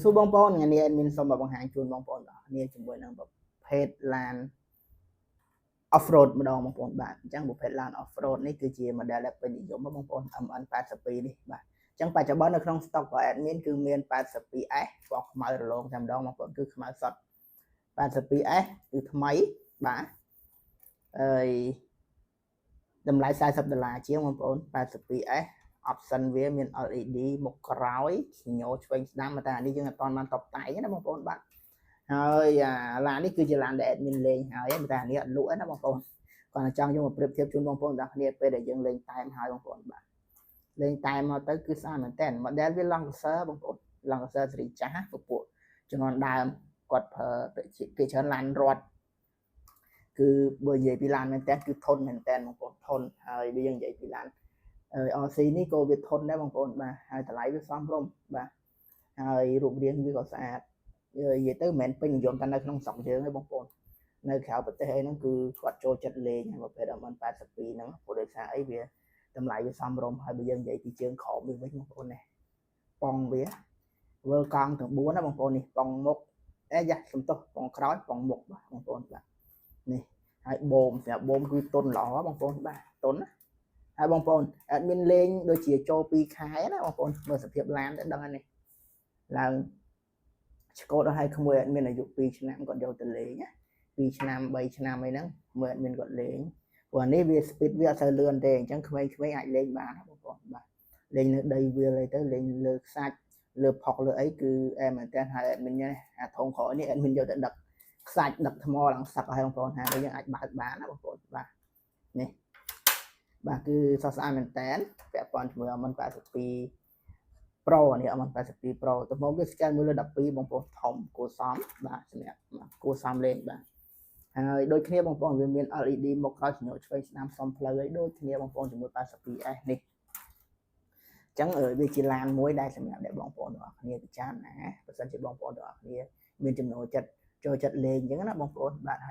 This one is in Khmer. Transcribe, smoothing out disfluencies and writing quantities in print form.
សួរបងប្អូនថ្ងៃនេះ admin សូមមកបង្ហាញជូនបងប្អូនទាំងអស់គ្នាជាមួយនឹងប្រភេទឡាន off road ម្ដងបងប្អូនបាទអញ្ចឹងប្រភេទឡាន off road នេះគឺជា model ដែលពេញនិយមបងប្អូន MN 82នេះបាទអញ្ចឹងបច្ចុប្បន្ននៅក្នុង stock របស់ admin គឺមាន 82S ពណ៌ខ្មៅរលោងតែម្ដងបងប្អូនគឺខ្មៅសុទ្ធ 82S គឺថ្មីបាទហើយតម្លៃ40ដុល្លារជាងបងប្អូន 82S option វាមាន LED មុខក្រោយញោឆ្វេងស្ដាំតែអានេះយើងអត់ទាន់បានតបតែងណាបងប្អូនបាទហើយអាឡាននេះគឺជាឡានដែល admin លេងហើយតែអានេះអត់លក់ទេណាបងប្អូនគាត់តែចង់យកមកប្រៀបធៀបជូនបងប្អូនទាំងគ្នាពេលដែលយើងលេងតែមហើយបងប្អូនបាទលេងតែមមកទៅគឺស្អាតមែនតើ model វា Lancer បងប្អូន Lancer ស៊េរីចាស់ពពួកជំនាន់ដើមគាត់ប្រើគេច្រើនឡានរត់គឺបើនិយាយពីឡានមែនតើគឺធន់មែនតើបងប្អូនធន់ហើយបើយើងនិយាយពីឡាន RC នេះក៏វាធន់ដែរបងប្អូនបាទហើយតម្លៃវាសមរម្យបាទហើយរូបរាងវាក៏ស្អាតនិយាយទៅមិនមែនពេញនិយមតែនៅក្នុងស្រុកយើងទេបងប្អូននៅក្រៅប្រទេសអីហ្នឹងគឺគាត់ចូលចិត្តលេងប្រភេទ MN 82ហ្នឹងព្រោះដោយសារអីវាតម្លៃវាសមរម្យហើយបើយើងនិយាយពីជើងក្រោមវាវិញបងប្អូននេះប៉ុងវាវិលកង់ទាំង4ណាបងប្អូននេះប៉ុងមុខអេយ៉ាសំទោសប៉ុងក្រោយប៉ុងមុខបាទបងប្អូនបាទនេះហើយបូមសម្រាប់បូមគឺតុនល្អបងប្អូនបាទតុនណាហើយបងប្អូន admin លេងដូចជាចូល2ខែណាបងប្អូនមើលសភាពឡានទៅដឹងហើយនេះឡើងឆ្កូតដល់ឲ្យក្មួយ admin អាយុ2ឆ្នាំគាត់យកទៅលេងណា2ឆ្នាំ3ឆ្នាំអីហ្នឹងមើល admin គាត់លេងព្រោះអានេះវា speed វាអត់សូវលឿនទេអញ្ចឹងក្មេងៗអាចលេងបានបងប្អូនបាទលេងនៅដីវាលអីទៅលេងលើខ្សាច់លើផុកលើអីគឺអែមែនតើហើយ admin នេះអាធុងក្រោយនេះ admin យកទៅដឹកខ្សាច់ដឹកថ្មឡើងសឹកឲ្យបងប្អូនហើយយើងអាចបើកបានណាបងប្អូនបាទនេះបាទគឺសោះស្អាតមែនតើពាក់ព័ន្ធជាមួយ MN 82 Pro នេះ MN 82 Pro ទំហំវា scale 1លើ12បងប្អូនធំគួរសមបាទសម្រាប់គួរសមលេងបាទហើយដូចគ្នាបងប្អូនវាមាន LED មុខក្រោយសញ្ញាឆ្វេងស្ដាំសំផ្លូវអីដូចគ្នាបងប្អូនជាមួយ 82S នេះអញ្ចឹងវាជាឡានមួយដែលសម្រាប់អ្នកបងប្អូនទាំងអស់គ្នាពិចារណាបើសិនជាបងប្អូនទាំងអស់គ្នាមានចំណូលចិត្តចូលចិត្តលេងអញ្ចឹងណាបងប្អូនបាទ។